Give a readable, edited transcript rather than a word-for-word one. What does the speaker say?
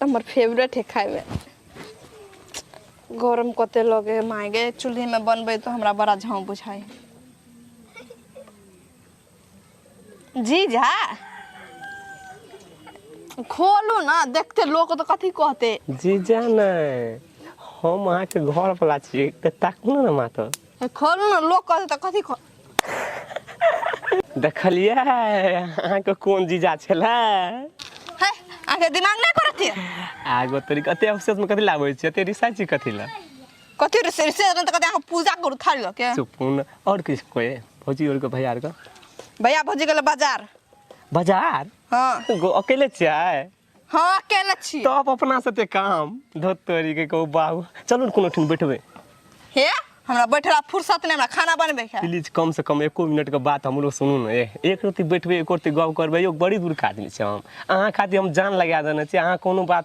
हमर फेवरेट है खाइमे। गरम कते लगे है माय गे, चूल्हीमे बनबै तऽ हमरा बड़ा झाँव बुझाइ। जीजा खोलू ना, देखते लोक तऽ कथी कहते। जीजा नहि, हम अहाँके घर वाला छी तऽ ताकू ने मात्र। खोलू ना, लोक कहते तऽ कथी कह। देखलियै अहाँके कोन जीजा छलै? है, अहाँके दिमाग नहि करत है? आगो तोरी कते अफसोस में कथी लाबै छी, एते रिसाइ छी कथी लए? कथी रिसे रिसे तऽ कथी अहाँ पूजा करू थारी लऽ के? चुप न। और किछु कोइ भौजी और के भैया आर के? भैया भौजी गेलै बाजार। बाजार? हाँ। गो अकेले छियै? हाँ, अकेले छी। तब अपना से काम धोत तोरी के कहू बाबू, चलू ने कोनो ठाम बैठबै। हे, हमरा बैठला फुर्सत नहि, हमरा खाना बनबै के। प्लीज कम से कम एको मिनट के बात हमरो सुनू ने। एक रत्ती बैठबै, एक रत्ती गप करबै यौ। बड़ी दूर के आदमी छी हम, अहाँ खातिर हम जान लगा देने छी। अहाँ कोनो बात